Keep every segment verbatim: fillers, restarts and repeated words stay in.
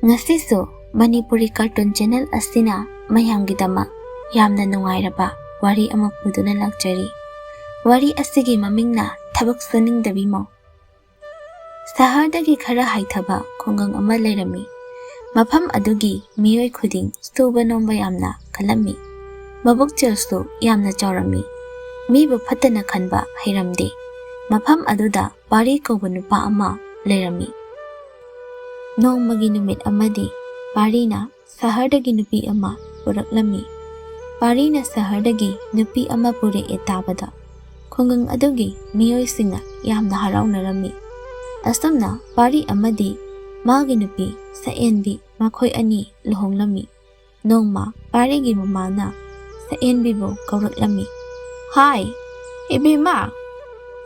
ꯉꯁꯤꯁꯨ Manipuri cartoon channel ꯑꯁꯤꯅ ꯃꯌꯥꯝꯒꯤꯗꯃꯛ ꯌꯥꯝꯅ ꯅꯨꯡꯉꯥꯏꯔꯕ ꯋꯥꯔꯤ ꯑꯃ ꯄꯨꯗꯨꯅ ꯂꯥꯛꯆꯔꯤ꯫ ꯋꯥꯔꯤ ꯑꯁꯤꯒꯤ ꯃꯃꯤꯡꯅ ꯊꯕꯛ ꯁꯨꯅꯤꯡꯗꯕꯤ ꯃꯧ꯫ ꯁꯍꯔꯗꯒꯤ ꯈꯔ ꯍꯥꯏꯊꯕ ꯈꯨꯡꯒꯪ ꯑꯃ ꯂꯩꯔꯝꯃꯤ꯫ ꯃꯐꯝ ꯑꯗꯨꯒꯤ ꯃꯤꯑꯣꯏ ꯈꯨꯗꯤꯡ ꯁꯨꯕ ꯅꯣꯝꯕ ꯌꯥꯝꯅ ꯀꯜꯂꯝꯃꯤ꯫ ꯃꯕꯨꯛꯆꯦꯜꯁꯨ ꯌꯥꯝꯅ ꯆꯥꯎꯔꯝꯃꯤ꯫ ꯃꯤꯕꯨ ꯐꯠꯇꯅ ꯈꯟꯕ ꯍꯩꯔꯝꯗꯦ꯫ ꯃꯐꯝ ꯑꯗꯨꯗ ꯄꯥꯔꯤ ꯀꯧꯕ ꯅꯨꯄꯥ ꯑꯃ ꯂꯩꯔꯝꯃꯤ꯫ ꯅꯣꯡꯃꯒꯤ ꯅꯨꯃꯤꯠ ꯑꯃꯗꯤ ꯄꯥꯔꯤꯅ ꯁꯍꯔꯗꯒꯤ ꯅꯨꯄꯤ ꯑꯃ ꯄꯨꯔꯛꯂꯝꯃꯤ꯫ ꯄꯥꯔꯤꯅ ꯁꯍꯔꯗꯒꯤ ꯅꯨꯄꯤ ꯑꯃ ꯄꯨꯔꯛꯑꯦ ꯇꯥꯕꯗ ꯈꯨꯡꯒꯪ ꯑꯗꯨꯒꯤ ꯃꯤꯑꯣꯏꯁꯤꯡꯅ ꯌꯥꯝꯅ ꯍꯔꯥꯎꯅꯔꯝꯃꯤ꯫ ꯑꯁꯨꯝꯅ ꯄꯥꯔꯤ ꯑꯃꯗꯤ ꯃꯥꯒꯤ ꯅꯨꯄꯤ ꯁꯛꯍꯦꯟꯕꯤ ꯃꯈꯣꯏ ꯑꯅꯤ ꯂꯨꯍꯣꯡꯂꯝꯃꯤ꯫ ꯅꯣꯡꯃ ꯄꯥꯔꯤꯒꯤ ꯃꯃꯥꯅ ꯁꯛꯍꯦꯟꯕꯤꯕꯨ ꯀꯧꯔꯛꯂꯝꯃꯤ꯫ "ꯍꯥꯏ, ꯏꯕꯦꯝꯃ,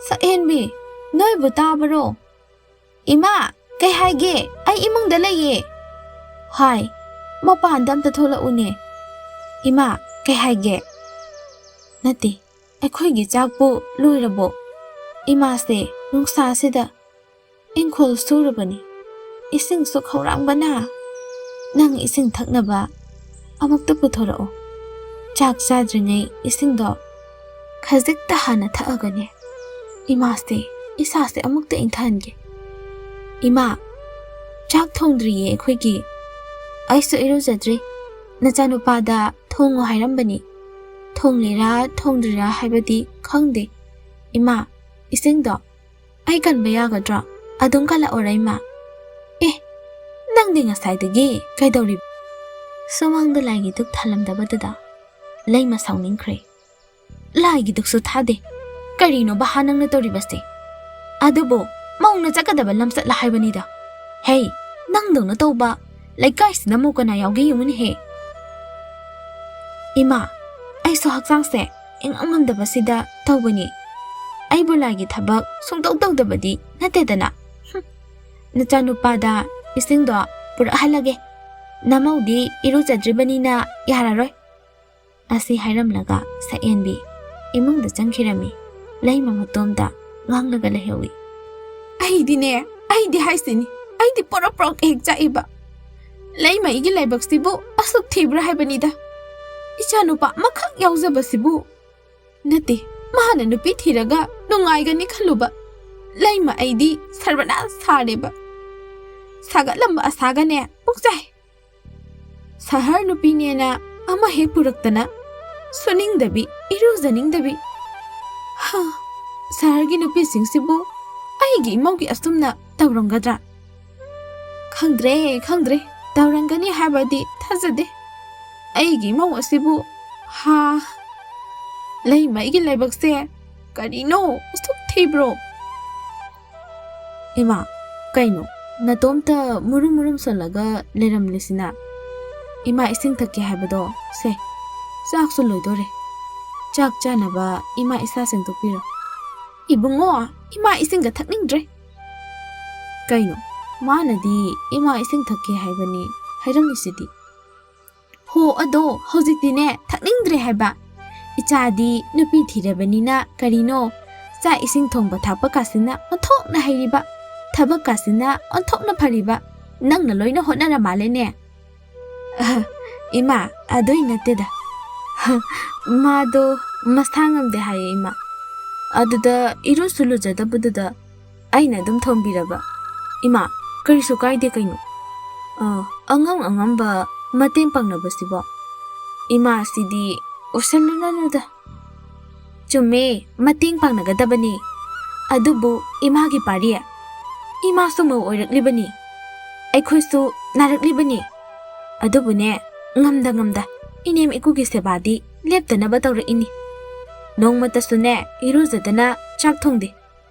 ꯁꯛꯍꯦꯟꯕꯤ, ꯅꯣꯏꯕꯨ ꯇꯥꯕꯔꯣ?" "ꯏꯃꯥ, ꯀꯩ ꯍꯥꯏꯒꯦ? ꯑꯩ ꯏꯃꯨꯡꯗ ꯂꯩꯌꯦ꯫" "ꯍꯥꯏ, ꯃꯄꯥꯟꯗ ꯑꯝꯇ ꯊꯣꯛꯂꯛꯎꯅꯦ꯫" "ꯏꯃꯥ, ꯀꯩ ꯍꯥꯏꯒꯦ?" "ꯅꯠꯇꯦ, ꯑꯩꯈꯣꯏꯒꯤ ꯆꯥꯛꯄꯨ ꯂꯣꯏꯔꯕꯣ? ꯏꯃꯥꯁꯦ ꯅꯨꯡꯁꯥꯁꯤꯗ ꯏꯪꯈꯣꯜ ꯁꯨꯔꯕꯅꯤ꯫ ꯏꯁꯤꯡꯁꯨ ꯈꯧꯔꯥꯡꯕꯅ꯫ ꯅꯪ ꯏꯁꯤꯡ ꯊꯛꯅꯕ ꯑꯃꯨꯛꯇ ꯄꯨꯊꯣꯔꯛꯑꯣ꯫ ꯆꯥꯛ ꯆꯥꯗ꯭ꯔꯤꯉꯩ ꯏꯁꯤꯡꯗꯣ ꯈꯖꯤꯛꯇ ꯍꯥꯟꯅ ꯊꯛꯑꯒꯅꯦ, ꯏꯃꯥꯁꯦ, ꯏꯁꯥꯁꯦ ꯑꯃꯨꯛꯇ ꯏꯪꯊꯍꯟꯒꯦ꯫" "ꯏꯃꯥ, ꯆꯥꯛ ꯊꯣꯡꯗ꯭ꯔꯤꯌꯦ ꯑꯩꯈꯣꯏꯒꯤ꯫ ꯑꯩꯁꯨ ꯏꯔꯨꯖꯗ꯭ꯔꯤ꯫ ꯅꯆꯥꯅꯨꯄꯥꯗ ꯊꯣꯡꯉꯣ ꯍꯥꯏꯔꯝꯕꯅꯤ꯫ ꯊꯣꯡꯂꯤꯔꯥ ꯊꯣꯡꯗ꯭ꯔꯤꯔꯥ ꯍꯥꯏꯕꯗꯤ ꯈꯪꯗꯦ꯫ ꯏꯃꯥ, ꯏꯁꯤꯡꯗꯣ ꯑꯩ ꯀꯟꯕ ꯌꯥꯒꯗ꯭ꯔꯣ? ꯑꯗꯨꯝ ꯀꯜꯂꯛꯑꯣꯔ, ꯏꯃꯥ?" "ꯑꯦ, ꯅꯪꯗꯤ ꯉꯁꯥꯏꯗꯒꯤ ꯀꯩꯗꯧꯔꯤꯕ?" ꯁꯨꯃꯥꯡꯗ ꯂꯥꯏꯒꯤ ꯙꯨꯛ ꯊꯥꯜꯂꯝꯗꯕꯗꯨꯗ ꯂꯩꯃ ꯁꯥꯎꯅꯤꯡꯈ꯭ꯔꯦ꯫ "ꯂꯥꯏꯒꯤ ꯙꯨꯛꯁꯨ ꯊꯥꯗꯦ꯫ ꯀꯔꯤꯅꯣ ꯚꯥ ꯅꯪꯅ ꯇꯧꯔꯤꯕꯁꯦ? ꯑꯗꯨꯕꯨ ꯃꯧꯅ ꯆꯠꯀꯗꯕ ꯂꯝꯆꯠꯂ ꯍꯥꯏꯕꯅꯤꯗ꯫ ꯍꯦ, ꯅꯪꯗꯧꯅ ꯇꯧꯕ ꯂꯩꯀꯥꯏꯁꯤꯗ ꯃꯧ ꯀꯅꯥ ꯌꯥꯎꯒꯦ ꯌꯦꯡꯉꯨꯅꯦꯍꯦ꯫" "ꯏꯃꯥ, ꯑꯩꯁꯨ ꯍꯛꯆꯥꯡꯁꯦ ꯏꯉꯝ ꯉꯝꯗꯕꯁꯤꯗ ꯇꯧꯕꯅꯤ꯫ ꯑꯩꯕꯨ ꯂꯥꯏꯒꯤ ꯊꯕꯛ ꯁꯨꯡꯇꯧ ꯇꯧꯗꯕꯗꯤ ꯅꯠꯇꯦꯗꯅ꯫ ꯍꯨꯝ, ꯅꯆꯥꯅꯨꯄꯥꯗ ꯏꯁꯤꯡꯗꯣ ꯄꯨꯔꯛꯍꯜꯂꯒꯦ꯫ ꯅꯃꯧꯗꯤ ꯏꯔꯨꯖꯗ꯭ꯔꯤꯕꯅꯤꯅ ꯌꯥꯔꯔꯣꯏ꯫" ꯑꯁꯤ ꯍꯥꯏꯔꯝꯂꯒ ꯁꯛꯍꯦꯟꯕꯤ ꯏꯃꯨꯡꯗ ꯆꯪꯈꯤꯔꯝꯃꯤ꯫ ꯂꯩꯃ ꯃꯇꯣꯝꯗ ꯉꯥꯡꯂꯒ ꯂꯩꯍꯧꯏ꯫ "ꯑꯩꯗꯤꯅꯦ, ꯑꯩꯗꯤ ꯍꯥꯏꯁꯤꯅꯤ, ꯑꯩꯗꯤ ꯄꯣꯔꯣꯛ ꯄꯣꯔꯣꯛ ꯍꯦꯛ ꯆꯥꯛꯏꯕ꯫ ꯂꯩꯃ ꯑꯩꯒꯤ ꯂꯥꯏꯕꯛꯁꯤꯕꯨ ꯑꯁꯨꯛ ꯊꯤꯕ꯭ꯔꯥ ꯍꯥꯏꯕꯅꯤꯗ꯫ ꯏꯆꯥ ꯅꯨꯄꯥ ꯑꯃꯈꯛ ꯌꯥꯎꯖꯕꯁꯤꯕꯨ꯫ ꯅꯠꯇꯦ, ꯃꯥꯅ ꯅꯨꯄꯤ ꯊꯤꯔꯒ ꯅꯨꯡꯉꯥꯏꯒꯅꯤ ꯈꯜꯂꯨꯕ꯫ ꯂꯩꯃ ꯑꯩꯗꯤ ꯁꯔꯕꯅꯥꯁ ꯁꯥꯔꯦꯕ꯫ ꯁꯥꯒꯠꯂꯝꯕ ꯑꯁꯥꯒꯅꯦ ꯄꯨꯛꯆꯥꯏ꯫ ꯁꯍꯔ ꯅꯨꯄꯤꯅꯦꯅ ꯑꯃ ꯍꯦꯛ ꯄꯨꯔꯛꯇꯅ ꯁꯨꯅꯤꯡꯗꯕꯤ, ꯏꯔꯨꯖꯅꯤꯡꯗꯕꯤ꯫ ꯍꯥ, ꯁꯍꯔꯒꯤ ꯅꯨꯄꯤꯁꯤꯡꯁꯤꯕꯨ ꯑꯩꯒꯤ ꯏꯃꯧꯒꯤ ꯑꯁꯨꯝꯅ ꯇꯧꯔꯝꯒꯗ꯭ꯔꯥ? ꯈꯪꯗ꯭ꯔꯦ, ꯈꯪꯗ꯭ꯔꯦ, ꯇꯧꯔꯝꯒꯅꯤ ꯍꯥꯏꯕꯗꯤ ꯊꯥꯖꯗꯦ꯫ ꯑꯩꯒꯤ ꯏꯃꯧ ꯑꯁꯤꯕꯨ, ꯍꯥ, ꯂꯩꯃ ꯑꯩꯒꯤ ꯂꯥꯏꯕꯛꯁꯦ ꯀꯔꯤꯅꯣ ꯑꯁꯨꯛ ꯊꯤꯕ꯭ꯔꯣ? ꯏꯃꯥ, ꯀꯩꯅꯣ ꯅꯇꯣꯝꯇ ꯃꯨꯔꯨꯝ ꯃꯨꯔꯨꯝ ꯁꯣꯜꯂꯒ ꯂꯩꯔꯝꯂꯤꯁꯤꯅ? ꯏꯃꯥ ꯏꯁꯤꯡ ꯊꯛꯀꯦ ꯍꯥꯏꯕꯗꯣ꯫ ꯁꯦ, ꯆꯥꯛꯁꯨ ꯂꯣꯏꯗꯣꯔꯦ꯫ ꯆꯥꯛ ꯆꯥꯅꯕ ꯏꯃꯥ ꯏꯁꯥ ꯁꯦꯡꯗꯣꯛꯄꯤꯔꯣ꯫ ꯏꯕꯨꯡꯉꯣ, ꯏꯃꯥ ꯏꯁꯤꯡꯒ ꯊꯛꯅꯤꯡꯗ꯭ꯔꯦ꯫ ꯀꯩꯅꯣ, ꯃꯥꯅꯗꯤ ꯏꯃꯥ ꯏꯁꯤꯡ ꯊꯛꯀꯦ ꯍꯥꯏꯕꯅꯤ ꯍꯥꯏꯔꯝꯃꯤꯁꯤꯗꯤ? ꯍꯣ, ꯑꯗꯣ ꯍꯧꯖꯤꯛꯇꯤꯅꯦ ꯊꯛꯅꯤꯡꯗ꯭ꯔꯦ ꯍꯥꯏꯕ꯫ ꯏꯆꯥꯗꯤ ꯅꯨꯄꯤ ꯊꯤꯔꯕꯅꯤꯅ ꯀꯔꯤꯅꯣ, ꯆꯥꯛ ꯏꯁꯤꯡ ꯊꯣꯡꯕ ꯊꯥꯛꯄ ꯀꯥꯁꯤꯅ ꯑꯣꯟꯊꯣꯛꯅ ꯍꯩꯔꯤꯕ, ꯊꯕꯛ ꯀꯥꯁꯤꯅ ꯑꯣꯟꯊꯣꯛꯅ ꯐꯔꯤꯕ꯫ ꯅꯪꯅ ꯂꯣꯏꯅ ꯍꯣꯠꯅꯔ ꯃꯥꯜꯂꯦꯅꯦ꯫ ꯑꯍ, ꯏꯃꯥ, ꯑꯗꯨꯏ ꯅꯠꯇꯦꯗ꯫ ꯃꯥꯗꯣ ꯃꯁꯥ ꯉꯝꯗꯦ ꯍꯥꯏꯌꯦ, ꯏꯃꯥ꯫ ꯑꯗꯨꯗ ꯏꯔꯨꯁꯨ ꯂꯨꯖꯗꯕꯗꯨꯗ ꯑꯩꯅ ꯑꯗꯨꯝ ꯊꯣꯡꯕꯤꯔꯕ꯫ ꯏꯃꯥ, ꯀꯔꯤꯁꯨ ꯀꯥꯏꯗꯦ ꯀꯩꯅꯣ꯫ ꯑ, ꯑꯉꯝ ꯑꯉꯝꯕ ꯃꯇꯦꯡ ꯄꯥꯡꯅꯕꯁꯤꯕꯣ꯫ ꯏꯃꯥꯁꯤꯗꯤ ꯎꯁꯜꯂꯨꯅꯅꯨꯗ꯫ ꯆꯨꯝꯃꯦ, ꯃꯇꯦꯡ ꯄꯥꯡꯅꯒꯗꯕꯅꯤ꯫ ꯑꯗꯨꯕꯨ ꯏꯃꯥꯒꯤ ꯄꯥꯔꯤ, ꯏꯃꯥꯁꯨ ꯃꯧ ꯑꯣꯏꯔꯛꯂꯤꯕꯅꯤ, ꯑꯩꯈꯣꯏꯁꯨ ꯅꯥꯔꯛꯂꯤꯕꯅꯤ꯫ ꯑꯗꯨꯕꯨꯅꯦ, ꯉꯝꯗ ꯉꯝꯗ ꯏꯅꯦꯝ ꯏꯀꯨꯒꯤ ꯁꯦꯕꯥꯗꯤ ꯂꯦꯞꯇꯅꯕ ꯇꯧꯔꯛꯏꯅꯤ꯫ ꯅꯣꯡꯃꯇꯁꯨꯅꯦ ꯏꯔꯨꯖꯗꯅ ꯆꯥꯛ ꯊꯣꯡꯗꯦ꯫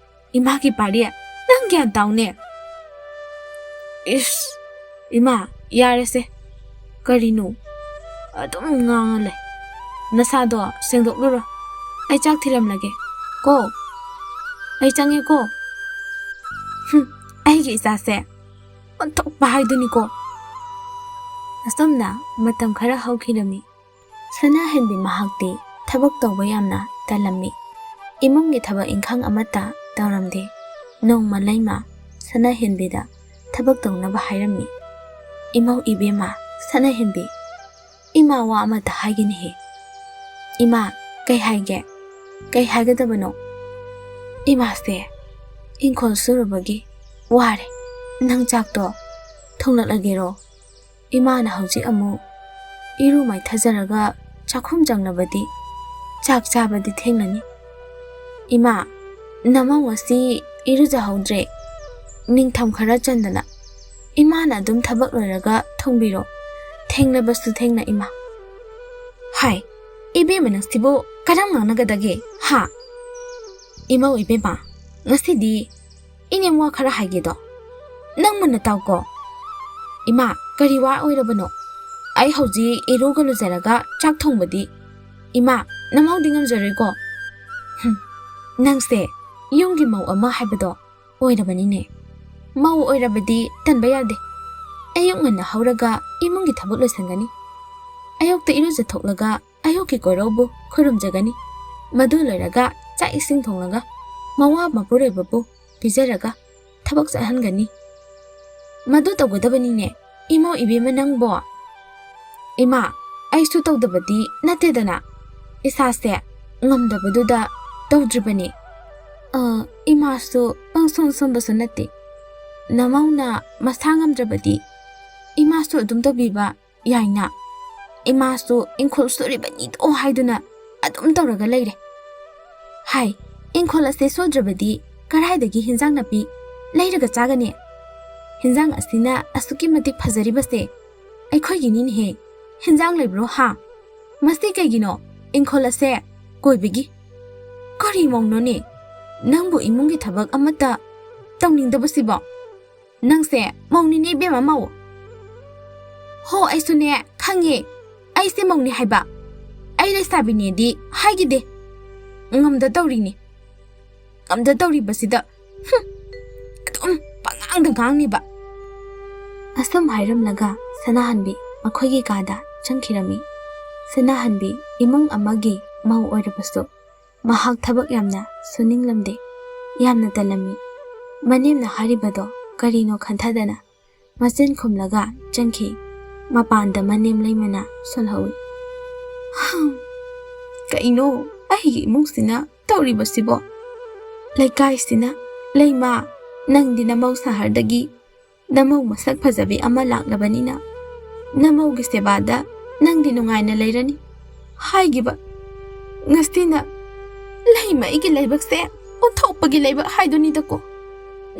ꯏꯃꯥꯒꯤ ꯄꯥꯔꯤ, ꯅꯪ ꯒ꯭ꯌꯥꯟ ꯇꯥꯎꯅꯦ꯫ ꯏꯁ, ꯏꯃꯥ, ꯌꯥꯔꯦꯁꯦ꯫ ꯀꯔꯤꯅꯣ? ꯑꯗꯨꯝ ꯉꯥꯡꯉ ꯂꯩ꯫ ꯅꯁꯥꯗꯣ ꯁꯦꯡꯗꯣꯛꯂꯨꯔꯣ꯫ ꯑꯩ ꯆꯥꯛ ꯊꯤꯔꯝꯂꯒꯦ ꯀꯣ꯫ ꯑꯩ ꯆꯪꯉꯦꯀꯣ꯫ ꯍꯨꯝ, ꯑꯩꯒꯤ ꯏꯆꯥꯁꯦ ꯑꯣꯟꯊꯣꯛꯄ ꯍꯥꯏꯗꯨꯅꯤꯀꯣ꯫ ꯑꯁꯨꯝꯅ ꯃꯇꯝ ꯈꯔ ꯍꯧꯈꯤꯔꯝꯃꯤ꯫ ꯁꯅꯥꯍꯦꯟꯕꯤ ꯃꯍꯥꯛꯇꯤ ꯊꯕꯛ ꯇꯧꯕ ꯌꯥꯝꯅ ꯇꯜꯂꯝꯃꯤ꯫ ꯏꯃꯨꯡꯒꯤ ꯊꯕꯛ ꯏꯪꯈꯥꯡ ꯑꯃꯠꯇ ꯇꯧꯔꯝꯗꯦ꯫ ꯅꯣꯡꯃ ꯂꯩꯃ ꯁꯅꯥꯍꯦꯟꯕꯤꯗ ꯊꯕꯛ ꯇꯧꯅꯕ ꯍꯥꯏꯔꯝꯃꯤ꯫ ꯏꯃꯧ ꯏꯕꯦꯝꯃ, ꯁꯅꯥꯍꯦꯟꯕꯤ, ꯏꯃꯥ ꯋꯥ ꯑꯃꯇ ꯍꯥꯏꯒꯦꯅꯦꯍꯦ꯫ ꯏꯃꯥ, ꯀꯩ ꯍꯥꯏꯒꯦ? ꯀꯩ ꯍꯥꯏꯒꯗꯕꯅꯣ? ꯏꯃꯥꯁꯦ ꯏꯪꯈꯣꯜ ꯁꯨꯔꯨꯕꯒꯤ ꯋꯥꯔꯦ꯫ ꯅꯪ ꯆꯥꯛꯇꯣ ꯊꯣꯡꯂꯛꯂꯒꯦꯔꯣ? ꯏꯃꯥꯅ ꯍꯧꯖꯤꯛ ꯑꯃꯨꯛ ꯏꯔꯨ ꯃꯥꯏꯊꯖꯔꯒ ꯆꯥꯛꯈꯨꯝ ꯆꯪꯂꯕꯗꯤ ꯆꯥꯛ ꯆꯥꯕꯗꯤ ꯊꯦꯡꯂꯅꯤ꯫ ꯏꯃꯥ, ꯅꯃꯧ ꯉꯁꯤ ꯏꯔꯨꯖꯍꯧꯗ꯭ꯔꯦ꯫ ꯅꯤꯡꯊꯝ ꯈꯔ ꯆꯟꯗꯅ ꯏꯃꯥꯅ ꯑꯗꯨꯝ ꯊꯕꯛ ꯂꯣꯏꯔꯒ ꯊꯣꯡꯕꯤꯔꯣ꯫ ꯊꯦꯡꯂꯕꯁꯨ ꯊꯦꯡꯅ ꯏꯃꯥ꯫ ꯍꯥꯏ, ꯏꯕꯦꯝꯃ ꯅꯪꯁꯤꯕꯨ ꯀꯔꯝ ꯉꯥꯡꯅꯒꯗꯒꯦ? ꯍꯥ? ꯏꯃꯧ ꯏꯕꯦꯝꯃ, ꯉꯁꯤꯗꯤ ꯏꯅꯦꯝ ꯋꯥ ꯈꯔ ꯍꯥꯏꯒꯦꯗꯣ꯫ ꯅꯪ ꯃꯨꯟꯅ ꯇꯥꯎꯀꯣ꯫ ꯏꯃꯥ, ꯀꯔꯤ ꯋꯥ ꯑꯣꯏꯔꯕꯅꯣ? ꯑꯩ ꯍꯧꯖꯤꯛ ꯏꯔꯨꯒ ꯂꯨꯖꯔꯒ ꯆꯥꯛ ꯊꯣꯡꯕꯗꯤ꯫ ꯏꯃꯥ, ꯅꯃꯧꯗꯤ ꯉꯝꯖꯔꯣꯏꯀꯣ꯫ ꯍꯨꯝ, ꯅꯪꯁꯦ ꯌꯨꯝꯒꯤ ꯃꯧ ꯑꯃ ꯍꯥꯏꯕꯗꯣ ꯑꯣꯏꯔꯕꯅꯤꯅꯦ꯫ ꯃꯧ ꯑꯣꯏꯔꯕꯗꯤ ꯇꯟꯕ ꯌꯥꯗꯦ꯫ ꯑꯌꯨꯛ ꯉꯟꯅ ꯍꯧꯔꯒ ꯏꯃꯨꯡꯒꯤ ꯊꯕꯛ ꯂꯣꯏꯁꯤꯟꯒꯅꯤ꯫ ꯑꯌꯨꯛꯇ ꯏꯔꯨꯖꯊꯣꯛꯂꯒ ꯑꯌꯨꯛꯀꯤ ꯀꯣꯔꯧꯕꯨ ꯈꯨꯔꯨꯝꯖꯒꯅꯤ꯫ ꯃꯗꯨ ꯂꯣꯏꯔꯒ ꯆꯥꯛ ꯏꯁꯤꯡ ꯊꯣꯡꯂꯒ ꯃꯋꯥ ꯃꯄꯨꯔꯣꯏꯕꯕꯨ ꯄꯤꯖꯔꯒ ꯊꯕꯛ ꯆꯠꯍꯟꯒꯅꯤ꯫ ꯃꯗꯨ ꯇꯧꯒꯗꯕꯅꯤꯅꯦ, ꯏꯃꯧ ꯏꯕꯦꯝꯃ ꯅꯪꯕꯣ꯫ ꯏꯃꯥ, ꯑꯩꯁꯨ ꯇꯧꯗꯕꯗꯤ ꯅꯠꯇꯦꯗꯅ, ꯏꯁꯥꯁꯦ ꯉꯝꯗꯕꯗꯨꯗ ꯇꯧꯗ꯭ꯔꯤꯕꯅꯤ꯫ ꯑ, ꯏꯃꯥꯁꯨ ꯄꯪꯁꯣꯟ ꯁꯣꯟꯕꯁꯨ ꯅꯠꯇꯦ꯫ ꯅꯃꯧꯅ ꯃꯁꯥ ꯉꯝꯗ꯭ꯔꯕꯗꯤ ꯏꯃꯥꯁꯨ ꯑꯗꯨꯝ ꯇꯧꯕꯤꯕ ꯌꯥꯏꯅ꯫ ꯏꯃꯥꯁꯨ ꯏꯪꯈꯣꯜ ꯁꯨꯔꯤꯕꯅꯤꯗꯣ ꯍꯥꯏꯗꯨꯅ ꯑꯗꯨꯝ ꯇꯧꯔꯒ ꯂꯩꯔꯦ꯫ ꯍꯥꯏ, ꯏꯪꯈꯣꯜ ꯑꯁꯦ ꯁꯨꯗ꯭ꯔꯕꯗꯤ ꯀꯔꯥꯏꯗꯒꯤ ꯍꯤꯟꯖꯥꯡ ꯅꯥꯄꯤ ꯂꯩꯔꯒ ꯆꯥꯒꯅꯤ? ꯍꯤꯟꯖꯥꯡ ꯑꯁꯤꯅ ꯑꯁꯨꯛꯀꯤ ꯃꯇꯤꯛ ꯐꯖꯔꯤꯕꯁꯦ ꯑꯩꯈꯣꯏꯒꯤꯅꯤꯅꯦꯍꯦ꯫ ꯍꯤꯟꯖꯥꯡ ꯂꯩꯕ꯭ꯔꯣ ꯍꯥ? ꯃꯁꯤ ꯀꯩꯒꯤꯅꯣ ꯏꯪꯈꯣꯜ ꯑꯁꯦ ꯀꯣꯏꯕꯒꯤ? ꯀꯔꯤ ꯃꯧꯅꯣꯅꯦ? ꯅꯪꯕꯨ ꯏꯃꯨꯡꯒꯤ ꯊꯕꯛ ꯑꯃꯠꯇ ꯇꯧꯅꯤꯡꯗꯕꯁꯤꯕꯣ? ꯅꯪꯁꯦ ꯃꯧꯅꯤꯅꯦ ꯏꯕꯦꯝꯃ, ꯃꯧ꯫ ꯍꯣ, ꯑꯩꯁꯨꯅꯦ ꯈꯪꯉꯦ, ꯑꯩꯁꯦ ꯃꯧꯅꯤ ꯍꯥꯏꯕ꯫ ꯑꯩ ꯂꯩꯁꯥꯕꯤꯅꯦꯗꯤ ꯍꯥꯏꯈꯤꯗꯦ꯫ ꯉꯝꯗ ꯇꯧꯔꯤꯅꯤ꯫ ꯉꯝꯗ ꯇꯧꯔꯤꯕꯁꯤꯗ, ꯍꯨꯝ, ꯑꯗꯨꯝ ꯄꯉꯥꯡꯗ ꯉꯥꯡꯅꯤꯕ꯫ ꯑꯁꯨꯝ ꯍꯥꯏꯔꯝꯂꯒ ꯁꯅꯥꯍꯟꯕꯤ ꯃꯈꯣꯏꯒꯤ ꯀꯥꯗ ꯆꯪꯈꯤꯔꯝꯃꯤ꯫ ꯁꯅꯥꯍꯟꯕꯤ ꯏꯃꯨꯡ ꯑꯃꯒꯤ ꯃꯧ ꯑꯣꯏꯔꯕꯁꯨ ꯃꯍꯥꯛ ꯊꯕꯛ ꯌꯥꯝꯅ ꯁꯨꯅꯤꯡꯂꯝꯗꯦ꯫ ꯌꯥꯝꯅ ꯇꯜꯂꯝꯃꯤ꯫ ꯃꯅꯦꯝꯅ ꯍꯥꯏꯔꯤꯕꯗꯣ ꯀꯔꯤꯅꯣ ꯈꯟꯊꯗꯅ ꯃꯆꯤꯟ ꯈꯨꯝꯂꯒ ꯆꯪꯈꯤ꯫ ꯃꯄꯥꯟꯗ ꯃꯅꯦꯝ ꯂꯩꯃꯅ ꯁꯣꯜꯍꯧꯏ꯫ "ꯍꯝ, ꯀꯩꯅꯣ ꯑꯩꯒꯤ ꯏꯃꯨꯡꯁꯤꯅ ꯇꯧꯔꯤꯕꯁꯤꯕꯣ? ꯂꯩꯀꯥꯏꯁꯤꯅ, ꯂꯩꯃ, ꯅꯪꯗꯤ ꯅꯃꯧ ꯁꯍꯔꯗꯒꯤ ꯅꯃꯧ ꯃꯁꯛ ꯐꯖꯕꯤ ꯑꯃ ꯂꯥꯛꯂꯕꯅꯤꯅ ꯅꯃꯧꯒꯤ ꯁꯦꯕꯥꯗ ꯅꯪꯗꯤ ꯅꯨꯡꯉꯥꯏꯅ ꯂꯩꯔꯅꯤ ꯍꯥꯏꯈꯤꯕ꯫ ꯉꯁꯤꯅ ꯂꯩꯃ ꯑꯩꯒꯤ ꯂꯥꯏꯕꯛꯁꯦ ꯑꯣꯟꯊꯣꯛꯄꯒꯤ ꯂꯥꯏꯕꯛ ꯍꯥꯏꯗꯨꯅꯤꯗꯀꯣ꯫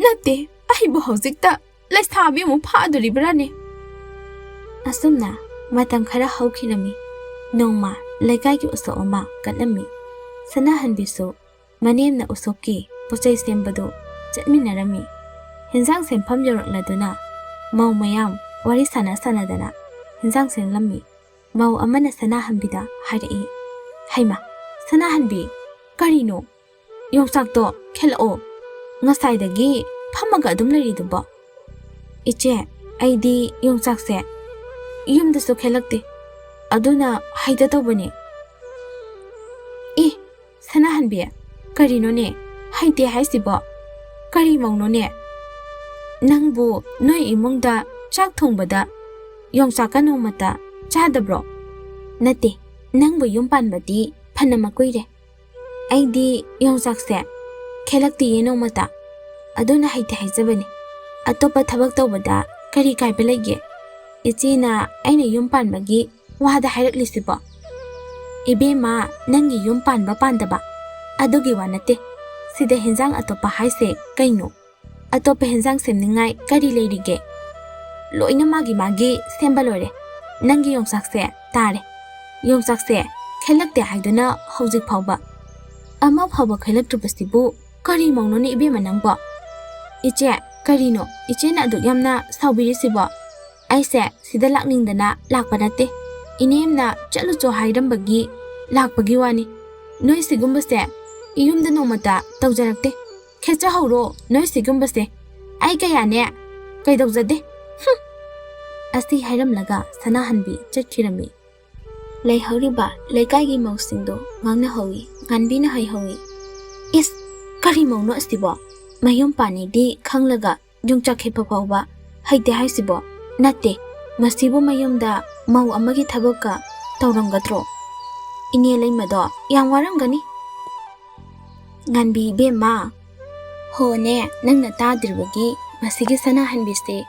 ꯅꯠꯇꯦ, ꯑꯩꯕꯨ ꯍꯧꯖꯤꯛꯇ ꯂꯩꯁꯥꯕꯤ ꯑꯃꯨꯛ ꯐꯥꯗꯣꯔꯤꯕ꯭ꯔꯥꯅꯦ?" ꯑꯁꯨꯝꯅ ꯃꯇꯝ ꯈꯔ ꯍꯧꯈꯤꯔꯝꯃꯤ꯫ ꯅꯣꯡꯃ ꯂꯩꯀꯥꯏꯒꯤ ꯎꯁꯣꯞ ꯑꯃ ꯀꯠꯂꯝꯃꯤ꯫ ꯁꯅꯥꯍꯟꯕꯤꯁꯨ ꯃꯅꯦꯝꯅ ꯎꯁꯣꯞꯀꯤ ꯄꯣꯠꯆꯩ ꯁꯦꯝꯕꯗꯨ ꯆꯠꯃꯤꯟꯅꯔꯝꯃꯤ꯫ ꯍꯤꯟꯖꯥꯡ ꯁꯦꯝꯐꯝ ꯌꯧꯔꯛꯂꯗꯨꯅ ꯃꯧ ꯃꯌꯥꯝ ꯋꯥꯔꯤ ꯁꯥꯟꯅ ꯁꯥꯟꯅꯗꯅ ꯍꯤꯟꯖꯥꯡ ꯁꯦꯝꯂꯝꯃꯤ꯫ ꯃꯧ ꯑꯃꯅ ꯁꯅꯥꯍꯟꯕꯤꯗ ꯍꯥꯏꯔꯛꯏ, "ꯍꯩꯃꯥ, ꯁꯅꯥꯍꯟꯕꯤ, ꯀꯔꯤꯅꯣ? ꯌꯣꯡꯆꯥꯛꯇꯣ ꯈꯦꯠꯂꯛꯑꯣ꯫ ꯉꯁꯥꯏꯗꯒꯤ ꯐꯝꯃꯒ ꯑꯗꯨꯝ ꯂꯩꯔꯤꯗꯨꯕꯣ?" "ꯏꯆꯦ, ꯑꯩꯗꯤ ꯌꯣꯡꯆꯥꯛꯁꯦ ꯌꯨꯝꯗꯁꯨ ꯈꯦꯠꯂꯛꯇꯦ, ꯑꯗꯨꯅ ꯍꯩꯇ ꯇꯧꯕꯅꯦ꯫" "ꯑꯦ, ꯁꯅꯥꯍꯟꯕꯤ, ꯀꯔꯤꯅꯣꯅꯦ? ꯍꯩꯇꯦ ꯍꯥꯏꯁꯤꯕꯣ? ꯀꯔꯤ ꯃꯧꯅꯣꯅꯦ? ꯅꯪꯕꯨ ꯅꯣꯏ ꯏꯃꯨꯡꯗ ꯆꯥꯛ ꯊꯣꯡꯕꯗ ꯌꯣꯡꯆꯥꯛꯀ ꯅꯣꯡꯃꯇ ꯆꯥꯗꯕ꯭ꯔꯣ?" "ꯅꯠꯇꯦ, ꯅꯪꯕꯨ ꯌꯨꯝ ꯄꯥꯟꯕꯗꯤ ꯐꯅ ꯀꯨꯏꯔꯦ꯫ ꯑꯩꯗꯤ ꯌꯣꯡꯆꯥꯛꯁꯦ ꯈꯦꯠꯂꯛꯇꯤꯌꯦ ꯅꯣꯡꯃꯇ꯫ ꯑꯗꯨꯅ ꯍꯩꯇꯦ ꯍꯥꯏꯖꯕꯅꯤ꯫ ꯑꯇꯣꯞꯄ ꯊꯕꯛ ꯇꯧꯕꯗ ꯀꯔꯤ ꯀꯥꯏꯕ ꯂꯩꯒꯦ? ꯏꯆꯦꯅ ꯑꯩꯅ ꯌꯨꯝ ꯄꯥꯟꯕꯒꯤ ꯋꯥꯗ ꯍꯥꯏꯔꯛꯂꯤꯁꯤꯕꯣ?" "ꯏꯕꯦꯝꯃ, ꯅꯪꯒꯤ ꯌꯨꯝ ꯄꯥꯟꯕ ꯄꯥꯟꯗꯕ ꯑꯗꯨꯒꯤ ꯋꯥ ꯅꯠꯇꯦ꯫ ꯁꯤꯗ ꯍꯦꯟꯖꯥꯡ ꯑꯇꯣꯞꯄ ꯍꯥꯏꯁꯦ ꯀꯩꯅꯣ? ꯑꯇꯣꯞꯄ ꯍꯦꯟꯖꯥꯡ ꯁꯦꯝꯅꯤꯡꯉꯥꯏ ꯀꯔꯤ ꯂꯩꯔꯤꯒꯦ? ꯂꯣꯏꯅ ꯃꯥꯒꯤ ꯃꯥꯒꯤ ꯁꯦꯝꯕ ꯂꯣꯏꯔꯦ꯫ ꯅꯪꯒꯤ ꯌꯣꯡꯆꯥꯛꯁꯦ ꯇꯥꯔꯦ꯫ ꯌꯣꯡꯆꯥꯛꯁꯦ ꯈꯦꯠꯂꯛꯇꯦ ꯍꯥꯏꯗꯨꯅ ꯍꯧꯖꯤꯛ ꯐꯥꯎꯕ ꯑꯃ ꯐꯥꯎꯕ ꯈꯦꯠꯂꯛꯇ꯭ꯔꯤꯕꯁꯤꯕꯨ ꯀꯔꯤ ꯃꯧꯅꯣꯅꯦ ꯏꯕꯦꯝꯃ ꯅꯪꯕꯣ?" "ꯏꯆꯦ, ꯀꯔꯤꯅꯣ ꯏꯆꯦꯅ ꯑꯗꯨꯛ ꯌꯥꯝꯅ ꯁꯥꯎꯕꯤꯔꯤꯁꯤꯕꯣ? ꯑꯩꯁꯦ ꯁꯤꯗ ꯂꯥꯛꯅꯤꯡꯗꯅ ꯂꯥꯛꯄ ꯅꯠꯇꯦ꯫ ꯏꯅꯦꯝꯅ ꯆꯠꯂꯨꯆꯣ ꯍꯥꯏꯔꯝꯕꯒꯤ ꯂꯥꯛꯄꯒꯤ ꯋꯥꯅꯤ꯫ ꯅꯣꯏ ꯁꯤꯒꯨꯝꯕꯁꯦ ꯌꯨꯝꯗ ꯅꯣꯡꯃꯇ ꯇꯧꯖꯔꯛꯇꯦ꯫ ꯈꯦꯠꯆꯍꯧꯔꯣ ꯅꯣꯏ ꯁꯤꯒꯨꯝꯕꯁꯦ꯫ ꯑꯩ ꯀꯌꯥꯅꯦ ꯀꯩꯗꯧꯖꯗꯦ꯫ ꯍꯨꯝ!" ꯑꯁꯤ ꯍꯥꯏꯔꯝꯂꯒ ꯁꯅꯥꯍꯟꯕꯤ ꯆꯠꯈꯤꯔꯝꯃꯤ꯫ ꯂꯩꯍꯧꯔꯤꯕ ꯂꯩꯀꯥꯏꯒꯤ ꯃꯧꯁꯤꯡꯗꯣ ꯉꯥꯡꯅꯍꯧꯏ꯫ ꯉꯥꯟꯕꯤꯅ ꯍꯥꯏꯍꯧꯏ, "ꯏꯁ, ꯀꯔꯤ ꯃꯧꯅꯣ ꯑꯁꯤꯕꯣ? ꯃꯌꯨꯝ ꯄꯥꯟꯅꯤꯗꯤ ꯈꯪꯂꯒ ꯌꯣꯡꯆꯥꯛ ꯈꯦꯠꯄ ꯐꯥꯎꯕ ꯍꯩꯇꯦ ꯍꯥꯏꯁꯤꯕꯣ? ꯅꯠꯇꯦ, ꯃꯁꯤꯕꯨ ꯃꯌꯨꯝꯗ ꯃꯧ ꯑꯃꯒꯤ ꯊꯕꯛꯀ ꯇꯧꯔꯝꯒꯗ꯭ꯔꯣ? ꯏꯅꯦ ꯂꯩꯃꯗꯣ ꯌꯥꯝ ꯋꯥꯔꯝꯒꯅꯤ꯫ ꯉꯥꯟꯕꯤ ꯏꯕꯦꯝꯃ, ꯍꯣꯅꯦ, ꯅꯪꯅ ꯇꯥꯗ꯭ꯔꯤꯕꯒꯤ ꯃꯁꯤꯒꯤ ꯁꯅꯥꯍꯟꯕꯤꯁꯦ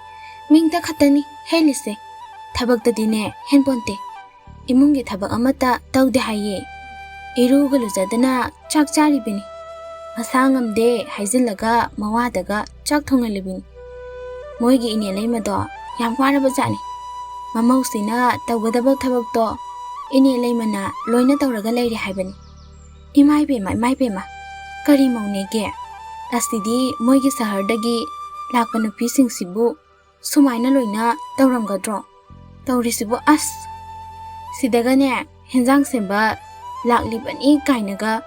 ꯃꯤꯡꯇ ꯈꯛꯇꯅꯤ ꯍꯦꯜꯂꯤꯁꯦ, ꯊꯕꯛꯇꯗꯤꯅꯦ ꯍꯦꯟꯄꯣꯟꯇꯦ꯫ ꯏꯃꯨꯡꯒꯤ ꯊꯕꯛ ꯑꯃꯠꯇ ꯇꯧꯗꯦ ꯍꯥꯏꯌꯦ꯫ ꯏꯔꯨꯒ ꯂꯨꯖꯗꯅ ꯆꯥꯛ ꯆꯥꯔꯤꯕꯅꯤ꯫ ꯃꯁꯥ ꯉꯝꯗꯦ ꯍꯥꯏꯖꯤꯜꯂꯒ ꯃꯋꯥꯗꯒ ꯆꯥꯛ ꯊꯣꯡꯍꯜꯂꯤꯕꯅꯤ꯫ ꯃꯣꯏꯒꯤ ꯏꯅꯦ ꯂꯩꯃꯗꯣ ꯌꯥꯝ ꯋꯥꯔꯕ ꯖꯥꯠꯅꯤ꯫ ꯃꯃꯧꯁꯤꯅ ꯇꯧꯒꯗꯕ ꯊꯕꯛꯇꯣ ꯏꯅꯦ ꯂꯩꯃꯅ ꯂꯣꯏꯅ ꯇꯧꯔꯒ ꯂꯩꯔꯦ ꯍꯥꯏꯕꯅꯤ꯫ ꯏꯃꯥꯏ ꯄꯦꯝꯃ, ꯏꯃꯥꯏ ꯄꯦꯝꯃ, ꯀꯔꯤ ꯃꯧꯅꯦꯒꯦ? ꯑꯁꯤꯗꯤ ꯃꯣꯏꯒꯤ ꯁꯍꯔꯗꯒꯤ ꯂꯥꯛꯄ ꯅꯨꯄꯤꯁꯤꯡꯁꯤꯕꯨ ꯁꯨꯃꯥꯏꯅ ꯂꯣꯏꯅ ꯇꯧꯔꯝꯒꯗ꯭ꯔꯣ? ꯇꯧꯔꯤꯁꯤꯕꯨ ꯑꯁ! ꯁꯤꯗꯒꯅꯦ ꯍꯦꯟꯖꯥꯡ ꯁꯦꯝꯕ ꯂꯥꯛꯂꯤꯕꯅꯤ ꯀꯥꯏꯅꯒ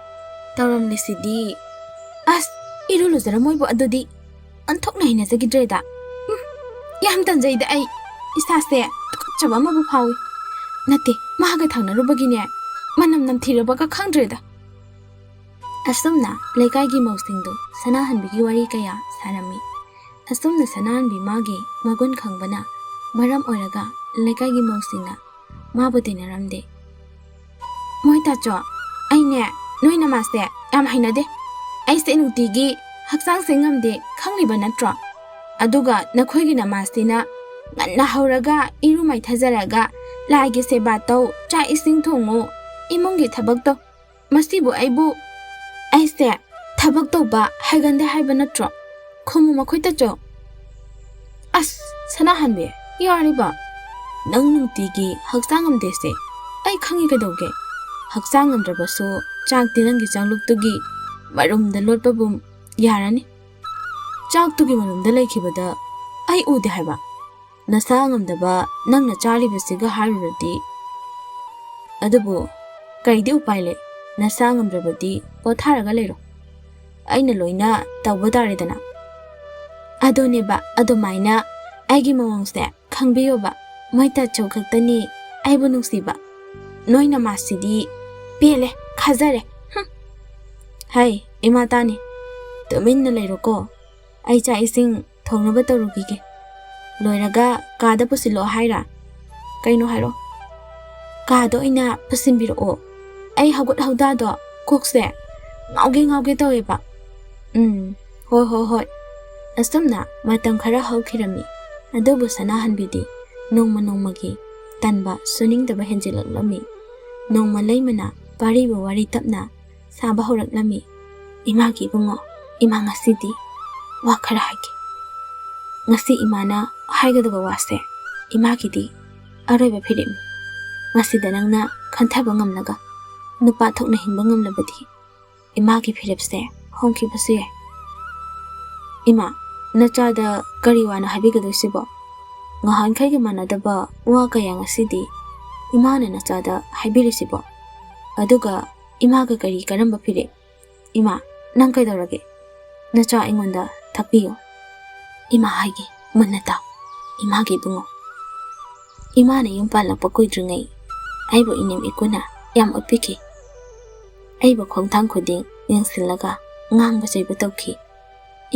ꯇꯧꯔꯝꯂꯤꯁꯤꯗꯤ꯫ ꯑꯁ! ꯏꯔꯨ ꯂꯨꯖꯔꯝꯃꯣꯏꯕꯨ ꯑꯗꯨꯗꯤ꯫ ꯑꯣꯟꯊꯣꯛꯅ ꯍꯩꯅꯖꯈꯤꯗ꯭ꯔꯦꯗ꯫ ꯎꯝ, ꯌꯥꯝ ꯇꯟꯖꯩꯗ ꯑꯩ꯫ ꯏꯁꯥꯁꯦ ꯇꯨꯀꯠꯆꯕ ꯑꯃꯕꯨ ꯐꯥꯎꯏ꯫ ꯅꯠꯇꯦ, ꯃꯥꯒ ꯊꯪꯅꯔꯨꯕꯒꯤꯅꯦ ꯃꯅꯝ ꯅꯝꯊꯤꯔꯕꯒ ꯈꯪꯗ꯭ꯔꯦꯗ꯫ ꯑꯁꯨꯝꯅ ꯂꯩꯀꯥꯏꯒꯤ ꯃꯧꯁꯤꯡꯗꯨ ꯁꯅꯥꯍꯟꯕꯤꯒꯤ ꯋꯥꯔꯤ ꯀꯌꯥ ꯁꯥꯔꯝꯃꯤ꯫ ꯑꯁꯨꯝꯅ ꯁꯅꯥꯍꯟꯕꯤ ꯃꯥꯒꯤ ꯃꯒꯨꯟ ꯈꯪꯕꯅ ꯃꯔꯝ ꯑꯣꯏꯔꯒ ꯂꯩꯀꯥꯏꯒꯤ ꯃꯧꯁꯤꯡꯅ ꯃꯥꯕꯨ ꯇꯤꯟꯅꯔꯝꯗꯦ꯫ ꯃꯣꯏ ꯇꯥꯆꯣ, ꯑꯩꯅꯦ ꯅꯣꯏ ꯅꯃꯥꯁꯦ ꯌꯥꯝ ꯍꯩꯅꯗꯦ꯫ ꯑꯩꯁꯦ ꯅꯨꯡꯇꯤꯒꯤ ꯍꯛꯆꯥꯡꯁꯦ ꯉꯝꯗꯦ ꯈꯪꯂꯤꯕ ꯅꯠꯇ꯭ꯔꯣ? ꯑꯗꯨꯒ ꯅꯈꯣꯏꯒꯤ ꯅꯃꯥꯁꯤꯅ ꯉꯟꯅ ꯍꯧꯔꯒ ꯏꯔꯨ ꯃꯥꯏꯊꯖꯔꯒ ꯂꯥꯏꯒꯤ ꯁꯦꯕꯥ ꯇꯧ, ꯆꯥꯛ ꯏꯁꯤꯡ ꯊꯣꯡꯉꯨ, ꯏꯃꯨꯡꯒꯤ ꯊꯕꯛ ꯇꯧ꯫ ꯃꯁꯤꯕꯨ ꯑꯩꯕꯨ, ꯑꯩꯁꯦ ꯊꯕꯛ ꯇꯧꯕ ꯍꯩꯒꯟꯗꯦ ꯍꯥꯏꯕ ꯅꯠꯇ꯭ꯔꯣ? ꯈꯨꯝꯃꯨ ꯃꯈꯣꯏ ꯇꯥꯆꯣ꯫ ꯑꯁ, ꯁꯅꯥꯍꯟꯕꯤ, ꯌꯥꯔꯤꯕ? ꯅꯪ ꯅꯨꯡꯇꯤꯒꯤ ꯍꯛꯆꯥꯡ ꯉꯝꯗꯦꯁꯦ ꯑꯩ ꯈꯪꯉꯤ ꯀꯩꯗꯧꯒꯦ? ꯍꯛꯆꯥꯡ ꯉꯝꯗ꯭ꯔꯕꯁꯨ ꯆꯥꯛꯇꯤ ꯅꯪꯒꯤ ꯆꯥꯛꯂꯨꯛꯇꯨꯒꯤ ꯃꯔꯨꯝꯗ ꯂꯣꯠꯄꯕꯨ ꯌꯥꯔꯅꯤ꯫ ꯆꯥꯛꯇꯨꯒꯤ ꯃꯔꯨꯝꯗ ꯂꯩꯈꯤꯕꯗ ꯑꯩ ꯎꯗꯦ ꯍꯥꯏꯕ꯫ ꯅꯁꯥ ꯉꯝꯗꯕ ꯅꯪꯅ ꯆꯥꯔꯤꯕꯁꯤꯒ ꯍꯥꯏꯔꯨꯔꯗꯤ꯫ ꯑꯗꯨꯕꯨ ꯀꯔꯤꯗꯤ ꯎꯄꯥꯏ ꯂꯩ? ꯅꯁꯥ ꯉꯝꯗ꯭ꯔꯕꯗꯤ ꯄꯣꯊꯥꯔꯒ ꯂꯩꯔꯣ꯫ ꯑꯩꯅ ꯂꯣꯏꯅ ꯇꯧꯕ ꯇꯥꯔꯦꯗꯅ꯫ ꯑꯗꯨꯅꯦꯕ, ꯑꯗꯨꯃꯥꯏꯅ ꯑꯩꯒꯤ ꯃꯑꯣꯡꯁꯦ ꯈꯪꯕꯤꯌꯣꯕ꯫ ꯃꯣꯏ ꯇꯥꯆꯧ ꯈꯛꯇꯅꯤ ꯑꯩꯕꯨ ꯅꯨꯡꯁꯤꯕ꯫ ꯅꯣꯏ ꯅꯃꯥꯁꯤꯗꯤ ꯄꯦꯜꯂꯦ, ꯈꯥꯖꯔꯦ꯫ ꯍꯨꯝ꯫ ꯍꯩ, ꯏꯃꯥ ꯇꯥꯅꯤ꯫ ꯇꯨꯃꯤꯟꯅ ꯂꯩꯔꯣꯀꯣ꯫ ꯑꯩ ꯆꯥꯛ ꯏꯁꯤꯡ ꯊꯣꯡꯅꯕ ꯇꯧꯔꯨꯈꯤꯒꯦ꯫ ꯂꯣꯏꯔꯒ ꯀꯥꯗ ꯄꯨꯁꯤꯜꯂꯣ ꯍꯥꯏꯔꯥ? ꯀꯩꯅꯣ ꯍꯥꯏꯔꯣ? ꯀꯥꯗ ꯑꯣꯏꯅ ꯄꯨꯁꯤꯟꯕꯤꯔꯛꯑꯣ꯫ ꯑꯩ ꯍꯧꯒꯠ ꯍꯧꯗꯥꯗꯣ ꯀꯣꯛꯁꯦ ꯉꯥꯎꯒꯦ ꯉꯥꯎꯒꯦ ꯇꯧꯋꯦꯕ꯫ ꯎꯝ, ꯍꯣꯏ, ꯍꯣꯏ, ꯍꯣꯏ꯫ ꯑꯁꯨꯝꯅ ꯃꯇꯝ ꯈꯔ ꯍꯧꯈꯤꯔꯝꯃꯤ꯫ ꯑꯗꯨꯕꯨ ꯁꯅꯥꯍꯟꯕꯤꯗꯤ ꯅꯣꯡꯃ ꯅꯣꯡꯃꯒꯤ ꯇꯟꯕ ꯁꯨꯅꯤꯡꯗꯕ ꯍꯦꯟꯖꯤꯜꯂꯛꯂꯝꯃꯤ꯫ ꯅꯣꯡꯃ ꯂꯩꯃꯅ ꯄꯥꯔꯤꯕ ꯋꯥꯔꯤ ꯇꯞꯅ ꯁꯥꯕ ꯍꯧꯔꯛꯂꯝꯃꯤ꯫ "ꯏꯃꯥꯒꯤ ꯏꯕꯨꯡꯉꯣ, ꯏꯃꯥ, ꯉꯁꯤꯗꯤ ꯋꯥ ꯈꯔ ꯍꯥꯏꯒꯦ꯫ ꯉꯁꯤ ꯏꯃꯥꯅ ꯍꯥꯏꯒꯗꯕ ꯋꯥꯁꯦ ꯏꯃꯥꯒꯤꯗꯤ ꯑꯔꯣꯏꯕ ꯐꯤꯔꯦꯞꯅꯤ꯫ ꯃꯁꯤꯗ ꯅꯪꯅ ꯈꯟꯊꯕ ꯉꯝꯂꯒ ꯅꯨꯄꯥ ꯊꯣꯛꯅ ꯍꯤꯡꯕ ꯉꯝꯂꯕꯗꯤ ꯏꯃꯥꯒꯤ ꯐꯤꯔꯦꯞꯁꯦ ꯍꯣꯡꯈꯤꯕꯁꯨ ꯌꯥꯏ꯫" "ꯏꯃꯥ, ꯅꯆꯥꯗ ꯀꯔꯤ ꯋꯥꯅ ꯍꯥꯏꯕꯤꯒꯗꯣꯏꯁꯤꯕꯣ? ꯉꯍꯥꯟꯈꯩꯒ ꯃꯥꯟꯅꯗꯕ ꯋꯥ ꯀꯌꯥ ꯉꯁꯤꯗꯤ ꯏꯃꯥꯅ ꯅꯆꯥꯗ ꯍꯥꯏꯕꯤꯔꯤꯁꯤꯕꯣ? ꯑꯗꯨꯒ ꯏꯃꯥꯒ ꯀꯔꯤ ꯀꯔꯝꯕ ꯐꯤꯔꯦꯞ? ꯏꯃꯥ, ꯅꯪ ꯀꯩꯗꯧꯔꯒꯦ? ꯅꯆꯥ ꯑꯩꯉꯣꯟꯗ ꯊꯛꯄꯤꯌꯨ꯫" "ꯏꯃꯥ ꯍꯥꯏꯒꯦ, ꯃꯨꯟꯅ ꯇꯥꯎ꯫ ꯏꯃꯥꯒꯤ ꯏꯕꯨꯡꯉꯣ, ꯏꯃꯥꯅ ꯌꯨꯝ ꯄꯥꯜꯂꯛꯄ ꯀꯨꯏꯗ꯭ꯔꯤꯉꯩ ꯑꯩꯕꯨ ꯏꯅꯦꯝ ꯏꯀꯨꯅ ꯌꯥꯝ ꯎꯠꯄꯤꯈꯤ꯫ ꯑꯩꯕꯨ ꯈꯣꯡꯊꯥꯡ ꯈꯨꯗꯤꯡ ꯌꯦꯡꯁꯤꯜꯂꯒ ꯉꯥꯡꯕ ꯆꯩꯕ ꯇꯧꯈꯤ꯫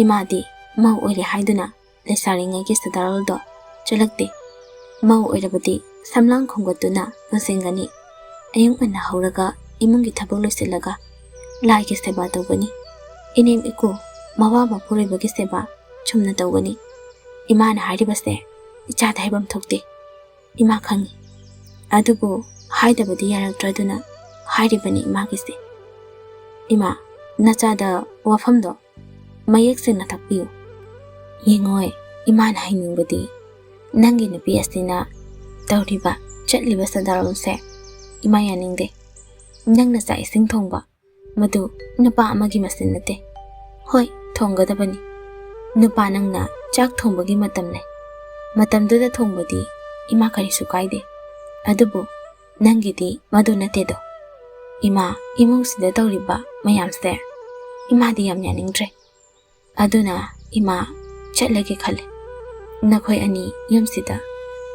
ꯏꯃꯥꯗꯤ ꯃꯧ ꯑꯣꯏꯔꯦ ꯍꯥꯏꯗꯨꯅ ꯂꯩꯁꯥꯔꯤꯉꯩꯒꯤ ꯁꯗꯥꯔꯣꯜꯗꯣ ꯆꯠꯂꯛꯇꯦ꯫ ꯃꯧ ꯑꯣꯏꯔꯕꯗꯤ ꯁꯝꯂꯥꯡ ꯈꯣꯝꯒꯠꯇꯨꯅ ꯂꯣꯏꯁꯤꯟꯒꯅꯤ꯫ ꯑꯌꯨꯛ ꯉꯟꯅ ꯍꯧꯔꯒ ꯏꯃꯨꯡꯒꯤ ꯊꯕꯛ ꯂꯣꯏꯁꯤꯜꯂꯒ ꯂꯥꯏꯒꯤ ꯁꯦꯕꯥ ꯇꯧꯒꯅꯤ꯫ ꯏꯅꯦꯝ ꯏꯀꯨ, ꯃꯋꯥ ꯃꯄꯨꯔꯣꯏꯕꯒꯤ ꯁꯦꯕꯥ ꯆꯨꯝꯅ ꯇꯧꯒꯅꯤ꯫ ꯏꯃꯥꯅ ꯍꯥꯏꯔꯤꯕꯁꯦ ꯏꯆꯥꯗ ꯍꯥꯏꯐꯝ ꯊꯣꯛꯇꯦ꯫ ꯏꯃꯥ ꯈꯪꯉꯤ꯫ ꯑꯗꯨꯕꯨ ꯍꯥꯏꯗꯕꯗꯤ ꯌꯥꯔꯛꯇ꯭ꯔꯗꯨꯅ ꯍꯥꯏꯔꯤꯕꯅꯤ ꯏꯃꯥꯒꯤꯁꯦ꯫ ꯏꯃꯥ, ꯅꯆꯥꯗ ꯋꯥꯐꯝꯗꯣ ꯃꯌꯦꯛ ꯁꯦꯡꯅ ꯇꯥꯛꯄꯤꯌꯨ꯫" "ꯌꯦꯡꯉꯣꯏ, ꯏꯃꯥꯅ ꯍꯥꯏꯅꯤꯡꯕꯗꯤ ꯅꯪꯒꯤ ꯅꯨꯄꯤ ꯑꯁꯤꯅ ꯇꯧꯔꯤꯕ ꯆꯠꯂꯤꯕ ꯁꯗꯥꯔꯣꯜꯁꯦ ꯏꯃꯥ ꯌꯥꯅꯤꯡꯗꯦ꯫ ꯅꯪꯅ ꯆꯥꯛ ꯏꯁꯤꯡ ꯊꯣꯡꯕ, ꯃꯗꯨ ꯅꯨꯄꯥ ꯑꯃꯒꯤ ꯃꯁꯤꯟ ꯅꯠꯇꯦ꯫ ꯍꯣꯏ, ꯊꯣꯡꯒꯗꯕꯅꯤ꯫ ꯅꯨꯄꯥ ꯅꯪꯅ ꯆꯥꯛ ꯊꯣꯡꯕꯒꯤ ꯃꯇꯝ ꯂꯩ꯫ ꯃꯇꯝꯗꯨꯗ ꯊꯣꯡꯕꯗꯤ ꯏꯃꯥ ꯀꯔꯤꯁꯨ ꯀꯥꯏꯗꯦ꯫ ꯑꯗꯨꯕꯨ ꯅꯪꯒꯤꯗꯤ ꯃꯗꯨ ꯅꯠꯇꯦꯗꯣ꯫ ꯏꯃꯥ, ꯏꯃꯨꯡꯁꯤꯗ ꯇꯧꯔꯤꯕ ꯃꯌꯥꯝꯁꯦ ꯏꯃꯥꯗꯤ ꯌꯥꯝ ꯌꯥꯅꯤꯡꯗ꯭ꯔꯦ꯫ ꯑꯗꯨꯅ ꯏꯃꯥ ꯆꯠꯂꯒꯦ ꯈꯜꯂꯦ꯫ ꯅꯈꯣꯏ ꯑꯅꯤ ꯌꯨꯝꯁꯤꯗ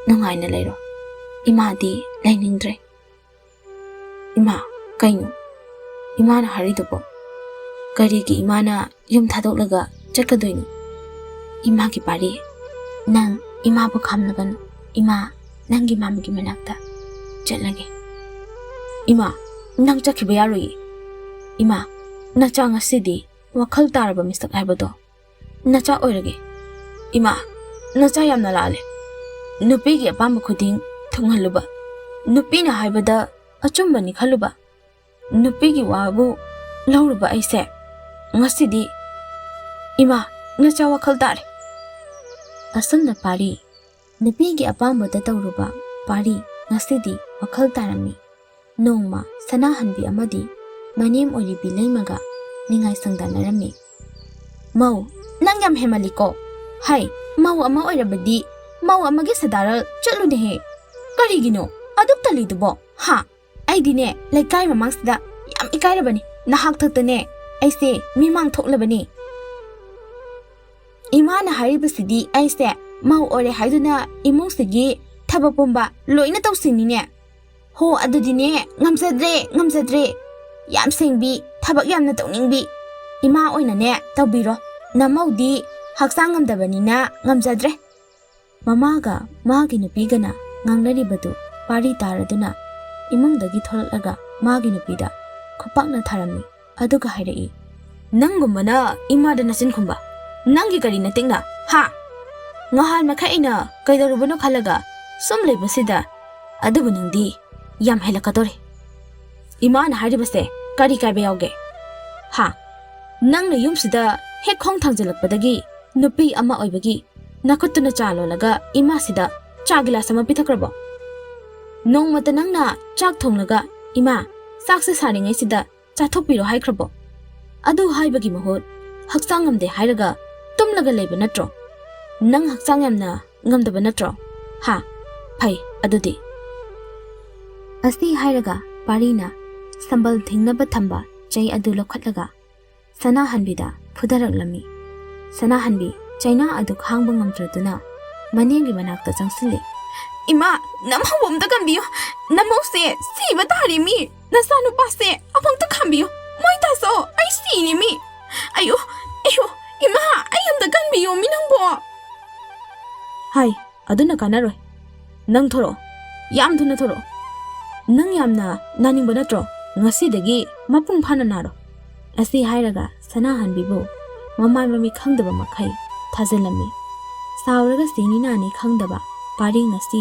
ꯅꯨꯡꯉꯥꯏꯅ ꯂꯩꯔꯣ꯫ ꯏꯃꯥꯗꯤ ꯂꯩꯅꯤꯡꯗ꯭ꯔꯦ꯫" "ꯏꯃꯥ, ꯀꯩꯅꯣ ꯏꯃꯥꯅ ꯍꯥꯏꯔꯤꯗꯨꯕꯣ? ꯀꯔꯤꯒꯤ ꯏꯃꯥꯅ ꯌꯨꯝ ꯊꯥꯗꯣꯛꯂꯒ ꯆꯠꯀꯗꯣꯏꯅꯣ? ꯏꯃꯥꯒꯤ ꯄꯥꯔꯤ, ꯅꯪ ꯏꯃꯥꯕꯨ ꯈꯥꯝꯂꯒꯅꯨ꯫ ꯏꯃꯥ, ꯅꯪꯒꯤ ꯃꯥꯝꯒꯤ ꯃꯅꯥꯛꯇ ꯆꯠꯂꯒꯦ꯫ ꯏꯃꯥ, ꯅꯪ ꯆꯠꯈꯤꯕ ꯌꯥꯔꯣꯏꯌꯦ꯫ ꯏꯃꯥ, ꯅꯆꯥ ꯉꯁꯤꯗꯤ ꯋꯥꯈꯜ ꯇꯥꯔꯕ ꯃꯤꯁꯛ ꯍꯥꯏꯕꯗꯣ ꯅꯆꯥ ꯑꯣꯏꯔꯒꯦ꯫ ꯏꯃꯥ, ꯅꯆꯥ ꯌꯥꯝꯅ ꯂꯥꯜꯂꯦ꯫ ꯅꯨꯄꯤꯒꯤ ꯑꯄꯥꯝꯕ ꯈꯨꯗꯤꯡ ꯊꯨꯡꯍꯜꯂꯨꯕ, ꯅꯨꯄꯤꯅ ꯍꯥꯏꯕꯗ ꯑꯆꯨꯝꯕꯅꯤ ꯈꯜꯂꯨꯕ, ꯅꯨꯄꯤꯒꯤ ꯋꯥꯕꯨ ꯂꯧꯔꯨꯕ ꯑꯩꯁꯦ ꯉꯁꯤꯗꯤ, ꯏꯃꯥ, ꯅꯆꯥ ꯋꯥꯈꯜ ꯇꯥꯔꯦ꯫ ꯑꯁꯨꯝꯅ ꯄꯥꯔꯤ ꯅꯨꯄꯤꯒꯤ ꯑꯄꯥꯝꯕꯗ ꯇꯧꯔꯨꯕ ꯄꯥꯔꯤ ꯉꯁꯤꯗꯤ ꯋꯥꯈꯜ ꯇꯥꯔꯝꯃꯤ꯫ ꯅꯣꯡꯃ ꯁꯅꯥꯍꯟꯕꯤ ꯑꯃꯗꯤ ꯃꯅꯦꯝ ꯑꯣꯏꯔꯤꯕꯤ ꯂꯩꯃꯒ ꯅꯤꯡꯉꯥꯏ ꯁꯪꯗꯥꯅꯔꯝꯃꯤ꯫ "ꯃꯧ, ꯅꯪ ꯌꯥꯝ ꯍꯦꯟꯃꯜꯂꯤꯀꯣ꯫ ꯍꯥꯏ, ꯃꯧ ꯑꯃ ꯑꯣꯏꯔꯕꯗꯤ ꯃꯧ ꯑꯃꯒꯤ ꯁꯗꯥꯔꯜ ꯆꯠꯂꯨꯅꯦꯍꯦ꯫ ꯀꯔꯤꯒꯤꯅꯣ ꯑꯗꯨꯛ ꯇꯜꯂꯤꯗꯨꯕꯣ? ꯍꯥ? ꯑꯩꯗꯤꯅꯦ, ꯂꯩꯀꯥꯏ ꯃꯃꯥꯡꯁꯤꯗ ꯌꯥꯝ ꯏꯀꯥꯏꯔꯕꯅꯤ꯫ ꯅꯍꯥꯛ ꯊꯛꯇꯅꯦ ꯑꯩꯁꯦ ꯃꯤꯃꯥꯡ ꯊꯣꯛꯂꯕꯅꯤ꯫ ꯏꯃꯥꯅ ꯍꯥꯏꯔꯤꯕꯁꯤꯗꯤ ꯑꯩꯁꯦ ꯃꯧ ꯑꯣꯏꯔꯦ ꯍꯥꯏꯗꯨꯅ ꯏꯃꯨꯡꯁꯤꯒꯤ ꯊꯕꯛ ꯄꯨꯝꯕ ꯂꯣꯏꯅ ꯇꯧꯁꯤꯅꯤꯅꯦ꯫ ꯍꯣ, ꯑꯗꯨꯗꯤꯅꯦ, ꯉꯝꯖꯗ꯭ꯔꯦ, ꯉꯝꯖꯗ꯭ꯔꯦ꯫ ꯌꯥꯝ ꯁꯦꯡꯕꯤ, ꯊꯕꯛ ꯌꯥꯝꯅ ꯇꯧꯅꯤꯡꯕꯤ ꯏꯃꯥ ꯑꯣꯏꯅꯅꯦ ꯇꯧꯕꯤꯔꯣ꯫ ꯅꯃꯧꯗꯤ ꯍꯛꯆꯥꯡ ꯉꯝꯗꯕꯅꯤꯅ ꯉꯝꯖꯗ꯭ꯔꯦ꯫" ꯃꯃꯥꯒ ꯃꯥꯒꯤ ꯅꯨꯄꯤꯒꯅ ꯉꯥꯡꯅꯔꯤꯕꯗꯨ ꯄꯥꯔꯤ ꯇꯥꯔꯗꯨꯅ ꯏꯃꯨꯡꯗꯒꯤ ꯊꯣꯛꯂꯛꯂꯒ ꯃꯥꯒꯤ ꯅꯨꯄꯤꯗ ꯈꯨꯄꯥꯛꯅ ꯊꯥꯔꯝꯃꯤ꯫ ꯑꯗꯨꯒ ꯍꯥꯏꯔꯛꯏ, "ꯅꯪꯒꯨꯝꯕꯅ ꯏꯃꯥꯗ ꯅꯆꯤꯟ ꯈꯨꯝꯕ? ꯅꯪꯒꯤ ꯀꯔꯤ ꯅꯇꯤꯛꯅ? ꯍꯥ? ꯉꯍꯥꯟ ꯃꯈꯩ ꯑꯩꯅ ꯀꯩꯗꯧꯔꯨꯕꯅꯣ ꯈꯜꯂꯒ ꯁꯨꯝ ꯂꯩꯕꯁꯤꯗ, ꯑꯗꯨꯕꯨ ꯅꯪꯗꯤ ꯌꯥꯝ ꯍꯦꯜꯂꯛꯀꯗꯧꯔꯦ꯫ ꯏꯃꯥꯅ ꯍꯥꯏꯔꯤꯕꯁꯦ ꯀꯔꯤ ꯀꯥꯏꯕ ꯌꯥꯎꯒꯦ? ꯍꯥ? ꯅꯪꯅ ꯌꯨꯝꯁꯤꯗ ꯍꯦꯛ ꯈꯣꯡ ꯊꯥꯡꯖꯤꯜꯂꯛꯄꯗꯒꯤ ꯅꯨꯄꯤ ꯑꯃ ꯑꯣꯏꯕꯒꯤ ꯅꯈꯨꯠꯇꯨꯅ ꯆꯥ ꯂꯣꯜꯂꯒ ꯏꯃꯥꯁꯤꯗ ꯆꯥ ꯒꯤꯂꯥꯁ ꯑꯃ ꯄꯤꯊꯛꯈ꯭ꯔꯕꯣ? ꯅꯣꯡꯃꯇ ꯅꯪꯅ ꯆꯥꯛ ꯊꯣꯡꯂꯒ, 'ꯏꯃꯥ, ꯆꯥꯛꯁꯦ ꯁꯥꯔꯤꯉꯩꯁꯤꯗ ꯆꯥꯊꯣꯛꯄꯤꯔꯣ' ꯍꯥꯏꯈ꯭ꯔꯕꯣ? ꯑꯗꯨ ꯍꯥꯏꯕꯒꯤ ꯃꯍꯨꯠ ꯍꯛꯆꯥꯡ ꯉꯝꯗꯦ ꯍꯥꯏꯔꯒ ꯇꯨꯝꯂꯒ ꯂꯩꯕ ꯅꯠꯇ꯭ꯔꯣ? ꯅꯪ ꯍꯛꯆꯥꯡ ꯌꯥꯝꯅ ꯉꯝꯗꯕ ꯅꯠꯇ꯭ꯔꯣ? ꯍꯥ? ꯐꯩ, ꯑꯗꯨꯗꯤ꯫" ꯑꯁꯤ ꯍꯥꯏꯔꯒ ꯄꯥꯔꯤꯅ ꯁꯝꯕꯜ ꯊꯤꯡꯅꯕ ꯊꯝꯕ ꯆꯩ ꯑꯗꯨ ꯂꯧꯈꯠꯂꯒ ꯁꯅꯥꯍꯟꯕꯤꯗ ꯐꯨꯊꯔꯛꯂꯝꯃꯤ꯫ ꯁꯅꯥꯍꯟꯕꯤ ꯆꯩꯅꯥ ꯑꯗꯨ ꯈꯥꯡꯕ ꯉꯝꯗ꯭ꯔꯗꯨꯅ ꯃꯅꯦꯝꯒꯤ ꯃꯅꯥꯛꯇ ꯆꯪꯁꯤꯜꯂꯤ꯫ "ꯏꯃꯥ, ꯅꯝꯍꯧꯕ ꯑꯝꯇ ꯀꯟꯕꯤꯌꯨ꯫ ꯅꯃꯧꯁꯦ ꯁꯤꯕ ꯇꯥꯔꯦ ꯃꯤ꯫ ꯅꯆꯥꯅꯨꯄꯥꯁꯦ ꯑꯃꯨꯛꯇ ꯈꯥꯝꯕꯤꯌꯨ꯫ ꯃꯣꯏ ꯇꯥꯁꯣ, ꯑꯩ ꯁꯤꯅꯤ ꯃꯤ꯫ ꯑꯌꯣ, ꯑꯌꯣ, ꯏꯃꯥ, ꯑꯩ ꯑꯝꯇ ꯀꯟꯕꯤꯌꯣ ꯃꯤ ꯅꯪꯕꯣ꯫" "ꯍꯥꯏ, ꯑꯗꯨꯅ ꯀꯥꯟꯅꯔꯣꯏ꯫ ꯅꯪ ꯊꯣꯔꯛꯑꯣ, ꯌꯥꯝ ꯊꯨꯅ ꯊꯣꯔꯛꯑꯣ꯫ ꯅꯪ ꯌꯥꯝꯅ ꯅꯥꯅꯤꯡꯕ ꯅꯠꯇ꯭ꯔꯣ? ꯉꯁꯤꯗꯒꯤ ꯃꯄꯨꯡ ꯐꯥꯅ ꯅꯥꯔꯣ"꯫ ꯑꯁꯤ ꯍꯥꯏꯔꯒ ꯁꯅꯥꯍꯟꯕꯤꯕꯨ ꯃꯃꯥꯏ ꯃꯃꯤꯠ ꯈꯪꯗꯕ ꯃꯈꯩ ꯊꯥꯖꯤꯜꯂꯝꯃꯤ꯫ ꯁꯥꯎꯔꯒ ꯁꯤꯅꯤ ꯅꯥꯅꯤ ꯈꯪꯗꯕ ꯄꯥꯔꯤ ꯉꯁꯤ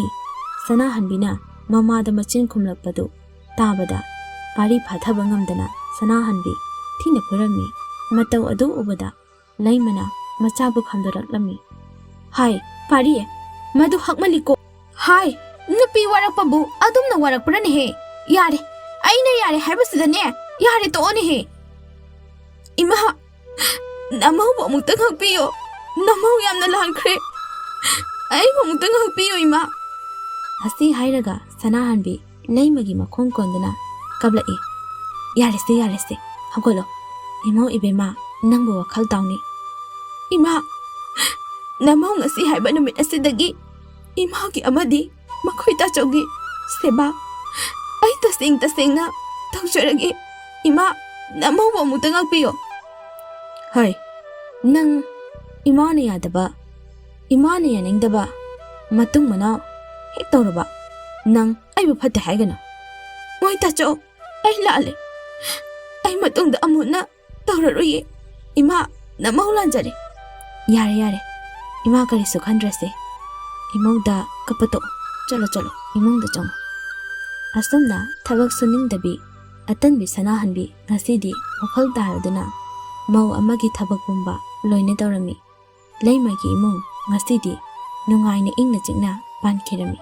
ꯁꯅꯥꯍꯟꯕꯤꯅ ꯃꯃꯥꯗ ꯃꯆꯤꯟ ꯈꯨꯝꯂꯛꯄꯗꯨ ꯇꯥꯕꯗ ꯄꯥꯔꯤ ꯐꯥꯊꯕ ꯉꯝꯗꯅ ꯁꯅꯥꯍꯟꯕꯤ ꯊꯤꯅ ꯐꯨꯔꯝꯃꯤ꯫ ꯃꯇꯧ ꯑꯗꯨ ꯎꯕꯗ ꯂꯩꯃꯅ ꯃꯆꯥꯕꯨ ꯈꯝꯗꯣꯔꯛꯂꯝꯃꯤ꯫ "ꯍꯥꯏ, ꯄꯥꯔꯤ, ꯃꯗꯨ ꯍꯛꯃꯜꯂꯤꯀꯣ꯫ ꯍꯥꯏ, ꯅꯨꯄꯤ ꯋꯥꯔꯛꯄꯕꯨ ꯑꯗꯨꯝꯅ ꯋꯥꯔꯛꯄ꯭ꯔꯅꯦꯍꯦ? ꯌꯥꯔꯦ, ꯑꯩꯅ ꯌꯥꯔꯦ ꯍꯥꯏꯕꯁꯤꯗꯅꯦ, ꯌꯥꯔꯦ ꯇꯣꯛꯑꯣꯅꯦꯍꯦ꯫ ꯏꯃꯥ, ꯅꯃꯧꯕꯨ ꯑꯃꯨꯛꯇ ꯉꯥꯛꯄꯤꯌꯣ꯫ ꯅꯃꯧ ꯌꯥꯝꯅ ꯂꯥꯟꯈ꯭ꯔꯦ꯫ ꯑꯩꯕꯨ ꯑꯃꯨꯛꯇ ꯉꯥꯛꯄꯤꯌꯣ, ꯏꯃꯥ"꯫ ꯑꯁꯤ ꯍꯥꯏꯔꯒ ꯁꯅꯥꯍꯟꯕꯤ ꯂꯩꯃꯒꯤ ꯃꯈꯣꯡ ꯀꯣꯟꯗꯨꯅ ꯀꯞꯂꯛꯏ꯫ "ꯌꯥꯔꯦꯁꯦ, ꯌꯥꯔꯦꯁꯦ, ꯍꯧꯒꯠꯂꯣ꯫ ꯏꯃꯧ ꯏꯕꯦꯝꯃ, ꯅꯪꯕꯨ ꯋꯥꯈꯜ ꯇꯥꯎꯅꯤ꯫ ꯏꯃꯥ, ꯅꯃꯧ ꯉꯁꯤ ꯍꯥꯏꯕ ꯅꯨꯃꯤꯠ ꯑꯁꯤꯗꯒꯤ ꯏꯃꯥꯒꯤ ꯑꯃꯗꯤ ꯃꯈꯣꯏ ꯇꯥꯆꯧꯒꯤ ꯁꯦꯕꯥ ꯑꯩ ꯇꯁꯦꯡ ꯇꯁꯦꯡꯅ ꯇꯧꯖꯔꯒꯦ꯫ ꯏꯃꯥ, ꯅꯃꯧꯕꯨ ꯑꯃꯨꯛꯇ ꯉꯥꯛꯄꯤꯌꯣ"꯫ "ꯍꯣꯏ, ꯅꯪ ꯏꯃꯥꯅ ꯌꯥꯗꯕ, ꯏꯃꯥꯅ ꯌꯥꯅꯤꯡꯗꯕ ꯃꯇꯨꯡ ꯃꯅꯥꯎ ꯍꯦꯛ ꯇꯧꯔꯕ ꯅꯪ ꯑꯩꯕꯨ ꯐꯠꯇꯦ ꯍꯥꯏꯒꯅꯨ꯫ ꯃꯣꯏ ꯇꯥꯆꯧ, ꯑꯩ ꯂꯥꯜꯂꯦ꯫ ꯑꯩ ꯃꯇꯨꯡꯗ ꯑꯃꯨꯛ ꯍꯟꯅ ꯇꯧꯔꯔꯣꯏꯌꯦ꯫ ꯏꯃꯥ, ꯅꯃꯧ ꯂꯥꯟꯖꯔꯦ"꯫ "ꯌꯥꯔꯦ, ꯌꯥꯔꯦ꯫ ꯏꯃꯥ ꯀꯔꯤꯁꯨ ꯈꯟꯗ꯭ꯔꯁꯦ꯫ ꯏꯃꯧꯗ ꯀꯞꯄ ꯇꯣꯛꯑꯣ꯫ ꯆꯠꯂꯣ, ꯆꯠꯂꯣ, ꯏꯃꯨꯡꯗ ꯆꯪꯉꯣ"꯫ ꯑꯁꯨꯝꯅ ꯊꯕꯛ ꯁꯨꯅꯤꯡꯗꯕꯤ ꯑꯇꯟꯕꯤ ꯁꯅꯥꯍꯟꯕꯤ ꯉꯁꯤꯗꯤ ꯋꯥꯈꯜ ꯇꯥꯔꯗꯨꯅ ꯃꯧ ꯑꯃꯒꯤ ꯊꯕꯛ ꯄꯨꯝꯕ ꯂꯣꯏꯅ ꯇꯧꯔꯝꯃꯤ꯫ ꯂꯩꯃꯒꯤ ꯏꯃꯨꯡ ꯉꯁꯤꯗꯤ ꯅꯨꯡꯉꯥꯏꯅ ꯏꯪꯅ ꯆꯤꯛꯅ ꯄꯥꯟꯈꯤꯔꯝꯃꯤ꯫